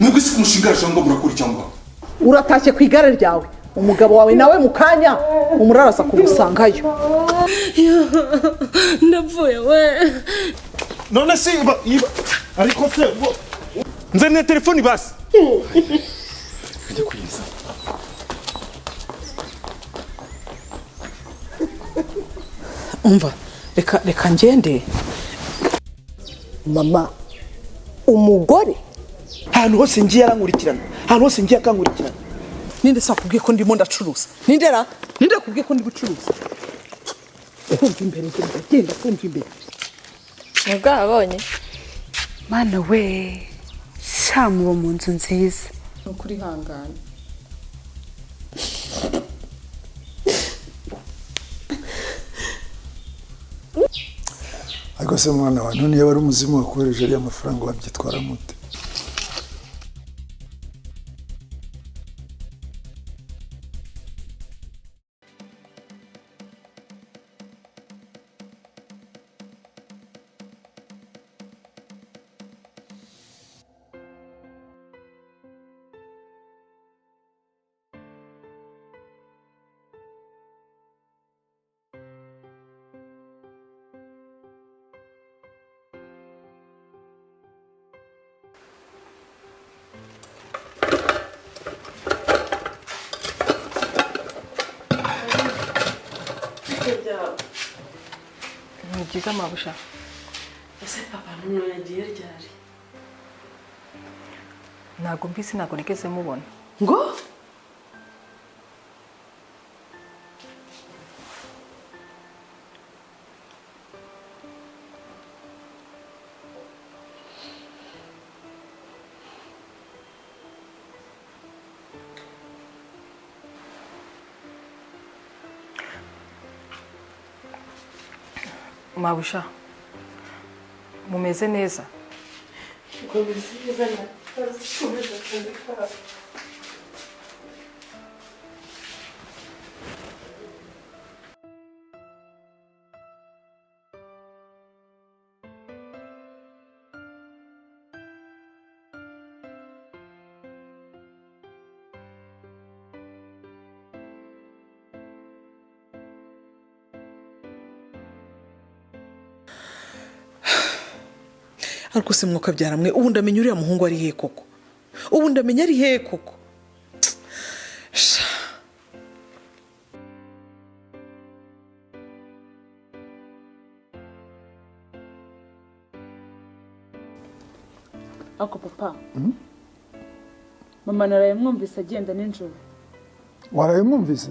Mwebwe si kumushinga ngo murakora cyangwa Uratashye ku igare ryawe, umugabo wawe nawe mu kanya umuraraza kugusangayo. Ndapfuye we. None se iba ariko se nzanira telefoni basi. Kajya kwiza. Umva, reka ngende. Mama, umugore ahantu hose ngiye arankurikirana, ahantu hose ngiye akankurikirana. Ninde se akubwiye ko ndimo ndacuruza? Ninde ra? Ninde akubwiye ko ndi gucuruza? Kumva imbere, genda, genda, kumva imbere. Nibwo wabonye. Mana we, sha muba mu nzu nziza. Ni ukuri ihangane. Ariko se mwana wa none yaba ari umuzimu wakohereje ariya mafaranga wabyitwara mute? Ni byiza mabusha. Ese papa none yagiye ryari? Ntabwo mbizi, ntabwo nigeze mubona. Ngo? Mabusha, mumeze neza? Komeza neza na komeza akazi kabo. Ariko se mwuka byaramwe, ubu ndamenya uriya muhungu ari he koko? Ubu ndamenya ari he koko? Sha. Ako papa, mama naraye mwumvise agenda nijoro. Waraye mwumvise?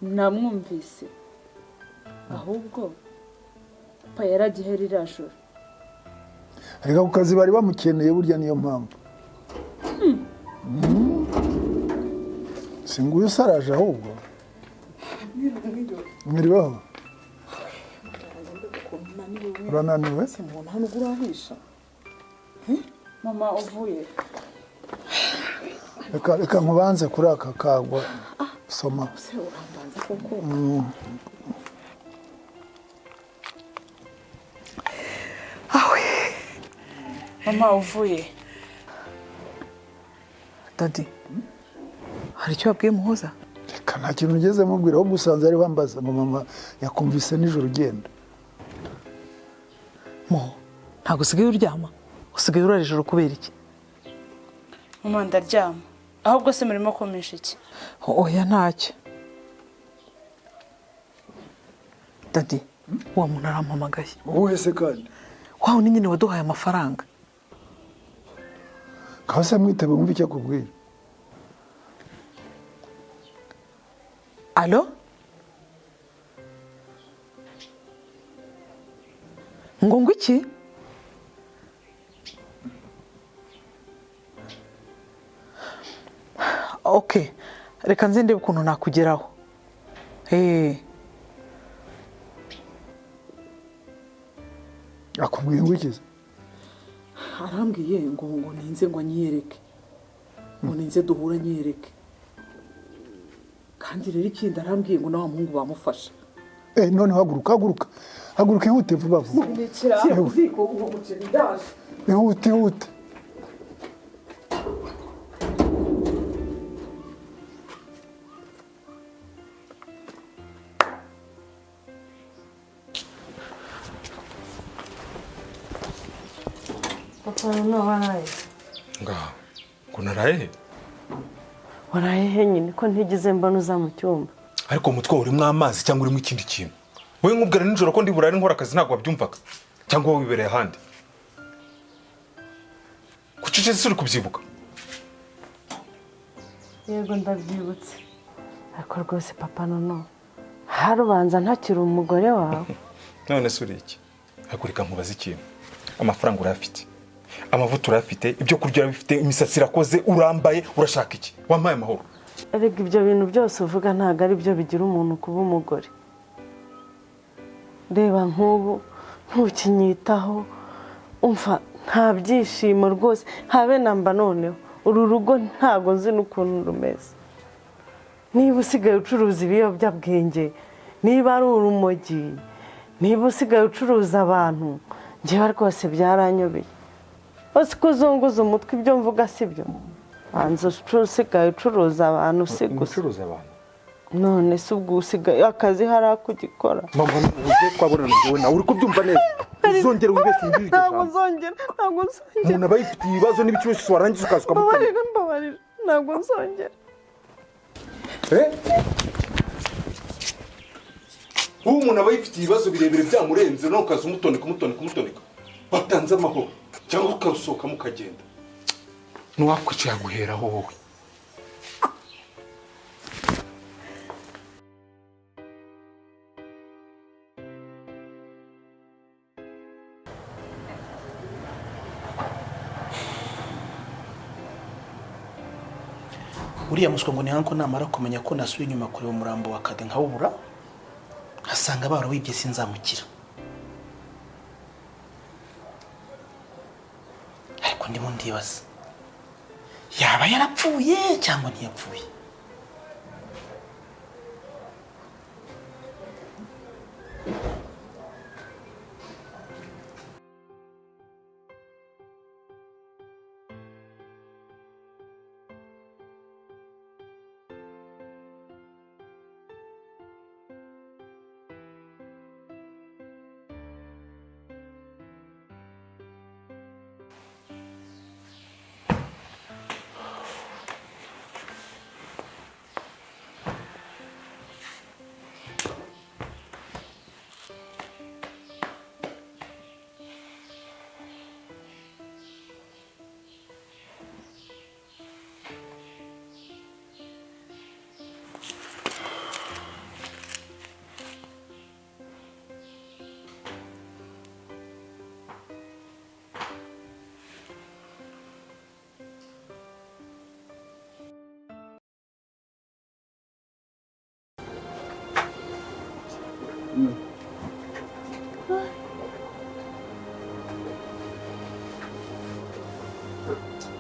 Namwumvise. Ahubwo papa yaragiye ririya joro. Ariko ku kazi bari bamukeneye burya, niyo mpamvu. Si nguyu usaraje ahubwo. Mwiriweho. Urananiwe? Umuntu hano urahisha. Mama uvuye. Reka nkubanze kuri aka kagwa. Soma. Se urambanza koko. Mama uvuye. Dadi, hari icyo wabwiye Muhoza? Reka nta kintu ugeze mubwira, ahubwo usanze ari wambaza ngo mama yakumvise nijoro ugenda. Muho, ntabwo usigaye uryama? Usigaye urara ijoro kubera iki? Mama ndaryama. Ahubwo se murimo kumisha iki? Oya ntacyo. Dadi, wa muntu arampamagaye. Wowe se kandi? Wa ni nyine waduhaye amafaranga. Kase mwitebe wumve icyo akubwira. Alo? Ngo iki? Okay, reka nze ndebe ukuntu nakugeraho. Akubwiye ngo iki? Arambwiye ngo ninze ngo anyiyereke. Ngo ninze duhure nyereke. Kandi rero ikindi arambwiye ngo na wa muhungu bamufashe. None haguruka, haguruka, haguruka, ihute vuba vuba. Shyira ku ziko uwo muceri, ndaje. Ihute, ihute. Papa, noneho waraye? Ngaho ngo naraye he? Waraye he nyine, ko ntigeze mbona uza mu cyumba? Ariko umutwe urimo amazi cyangwa urimo ikindi kintu? Wowe nkubwira nijoro ko ndi burare nkora akazi, ntabwo wabyumvaga, cyangwa wowe wibereye ahandi? Kucecetse, uri kubyibuka? Yego, ndabyibutse, ariko rwose papa, noneho harubanza ntakiri umugore wawe. None se uri iki? Ariko reka nkubaze ikintu: amafaranga urayafite, amavuta urayafite, ibyo kurya urabifite, imisatsi irakoze, urambaye, urashaka iki? Wampaye amahoro. Erega ibyo bintu byose uvuga ntabwo ari byo bigira umuntu kuba umugore. Reba nk'ubu ntukinyitaho, umva nta byishimo rwose habe namba. Noneho uru rugo ntabwo nzi n'ukuntu rumeze. Niba usigaye ucuruza ibiyobyabwenge, niba ari urumogi, niba usigaye ucuruza abantu, njyewe rwose byaranyobeye. Bose ko uzunguza umutwe, ibyo mvuga si byo? Banza usigaye ucuruza abantu, si gusa. Ucuruza abantu? None se ubwo usigaye akazi hari ako ugikora? Mama, uburyo twabonana njyewe nawe, uri kubyumva neza? Uzongere wibeshye umbwire iryo Ntabwo jambo. nzongera, ntabwo nzongera. Umuntu aba yifitiye ibibazo n'ibiki byose, warangiza ukaza ukamutera. Mbabarira, mbabarira, ntabwo nzongera. Eh? Ubu umuntu aba yifitiye ibibazo birebire byamurenze, nawe ukaza umutoneka, umutoneka, umutoneka. Watanze amahoro cyangwa ukasohokamo ukagenda, ntiwakwica yaguheraho wowe. Uriya muswa ngo ni hanko, namara kumenya ko nasubiye inyuma kureba umurambo wa Kade nkawubura, nkasanga barawibye, sinzamukira. Ariko ndimo ndibaza, yaba yarapfuye cyangwa ntiyapfuye?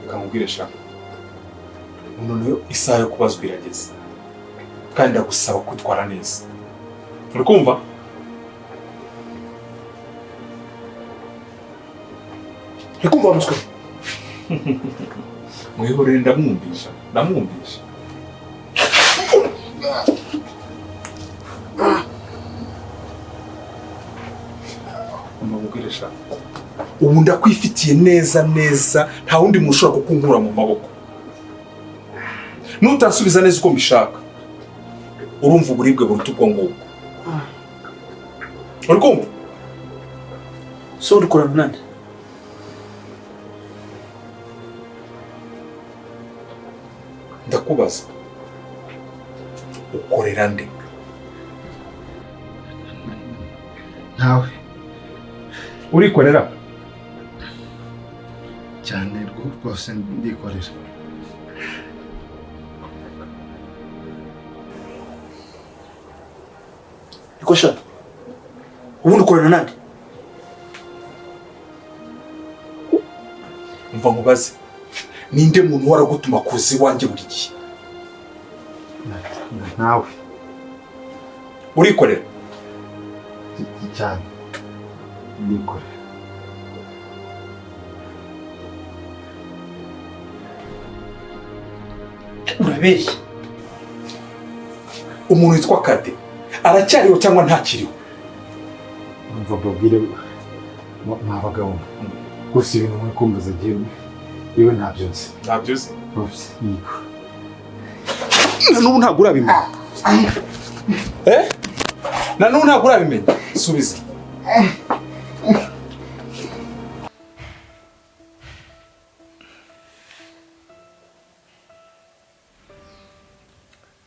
Reka nkubwire sha, noneho isaha yo kubazwa irageze, kandi ndagusaba kwitwara neza, uri kumva? Uri kumva wa muswa? Mwihorere, ndamwumvisha, ndamwumvisha. Umubwire sha, ubu ndakwifitiye neza neza, nta wundi muntu ushobora kukunkura mu maboko. Nutansubiza neza uko mbishaka, urumva uburibwe buruta ubwo ngubwo, uri kumva? So uri kurana nande? Ndakubaza, ukorera nde? Ntawe. Urikorera? Cyane rwose, ndikorera. Niko sha, ubundi ukorana nande? Umva nkubaze. Ninde muntu waragutuma kuza iwanjye buri gihe? Ntawe. Urikorera? Cyane, ndikorera. Urabeshya. Umuntu witwa Kade aracyariho cyangwa ntakiriho? Umva mbabwire mwa bagabo, gusa ibintu muri kumbaza njyewe iwe ntabyo nzi. Ntabyo uzi? Rwose, yego. Na n'ubu ntabwo urabimenya. Eh, na n'ubu ntabwo urabimenya. Subiza.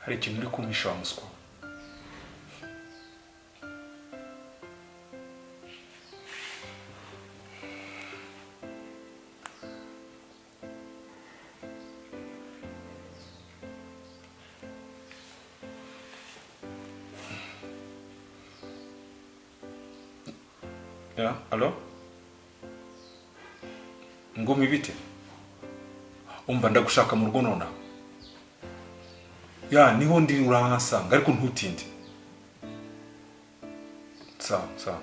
Hari ikintu uri kumpisha, wa muswa we. Ya, alo? Ngumi bite? Umva, ndagushaka mu rugo nonaha. Ya, niho ndi, urahansanga, ariko ntutinde. Sawa, sawa.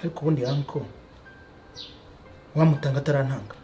Ariko ubundi uncle wamutanga atarantanga.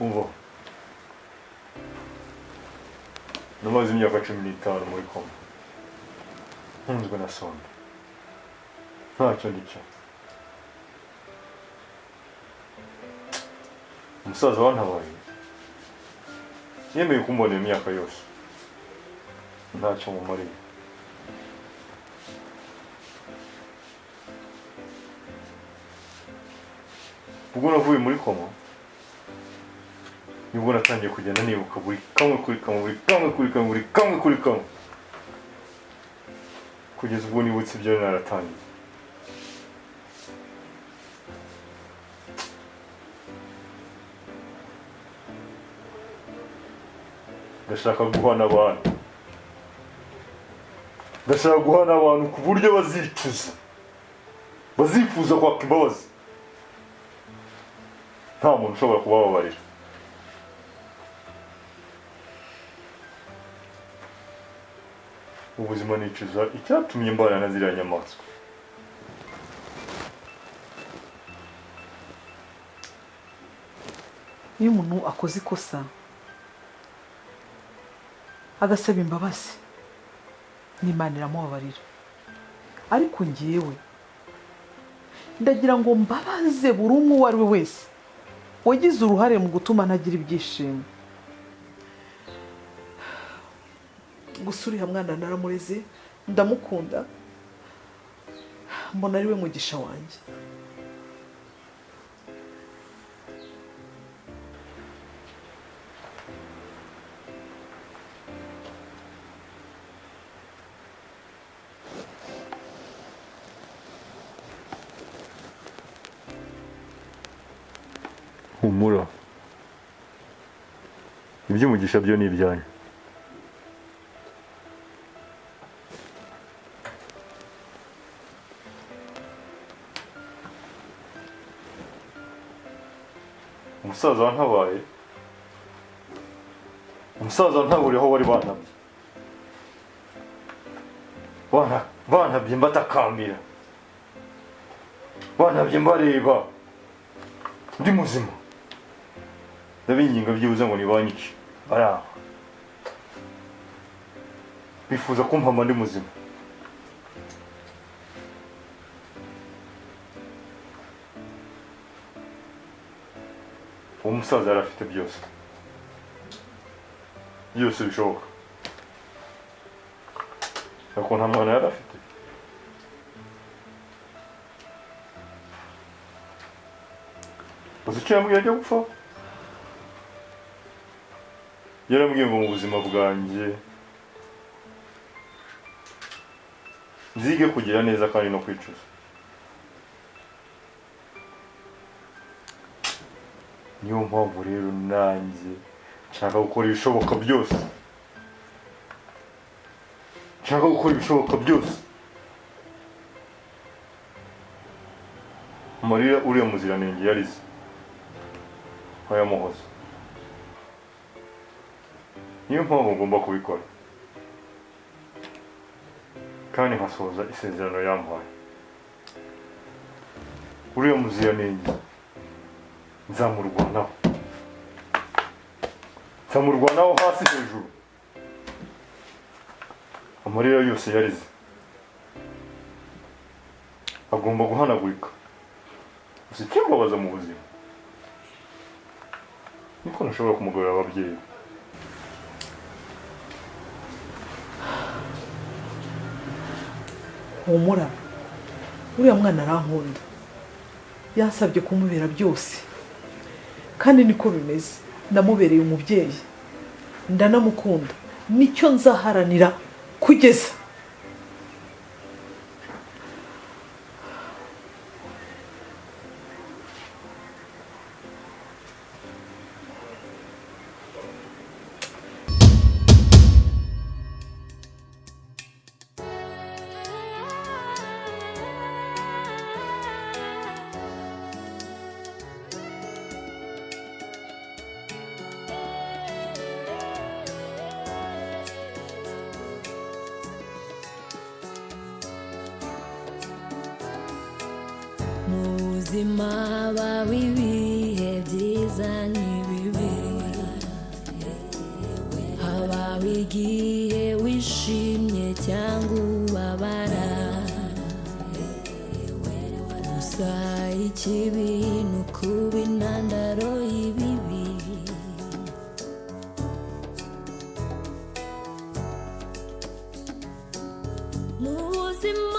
Umva, namaze imyaka 15 muri koma, ntunzwe na sonde, ntacyo ndicyo. Umusaza wantabaye yemeye kumbona iyo myaka yose, ntacyo mumariye. Ubwo navuye muri koma, nibwo natangiye kugenda nibuka buri kamwe kuri kamwe, buri kamwe kuri kamwe, buri kamwe kuri kamwe, kugeza ubwo nibutse ibyo naratangiye. Ndashaka guhana abantu, ndashaka guhana abantu ku buryo bazicuza, bazifuza kwaka imbabazi. Nta muntu ushobora kubababarira. Ubuzima nicuza icyatumye mbana na ziriya nyamaswa. Iyo umuntu akoze ikosa agasaba imbabazi, n'Imana iramubabarira. Ariko ngewe ndagira ngo mbabaze buri umwe, uwo ari we wese wagize uruhare mu gutuma ntagira ibyishimo. Gusa uriya mwana naramureze, ndamukunda, mbona ari we mugisha wanjye. Humura, iby'umugisha byo ni ibyanyu. Umusaza wantabaye, umusaza wantaburiye aho bari bantabye. Bantabye mbatakambira, bantabye mbareba ndi muzima. Ndabinginga byibuze ngo nibanyice, baranga, bifuza kumpama ndi muzima. Uwo musaza yari afite byose byose bishoboka, ariko nta mwana yari afite. Uzi icyo yambwiye ajya gupfa? Yarambwiye ngo mu buzima bwanjye nzige kugira neza kandi no kwicuza. Niyo mpamvu rero nanjye nshaka gukora ibishoboka byose, nshaka gukora ibishoboka byose amarira uriya muziranenge yarize nkayamuhoza. Niyo mpamvu ngomba kubikora kandi nkasohoza isezerano yampaye. Uriya muziranenge nzamurwanaho, nzamurwanaho hasi hejuru. Amarira yose yarize agomba guhanagurika. Gusa ikimbabaza mu buzima niko ntashobora kumugarura ababyeyi. Humura, uriya mwana arankunda, yansabye kumubera byose kandi niko bimeze. Namubereye umubyeyi, ndanamukunda, nicyo nzaharanira kugeza. Mu buzima bawe ibihe byiza n'ibibi, habaho igihe wishimye cyangwa ubabara. Gusa ikibi ni ukuba intandaro y'ibibi. Mu buzima.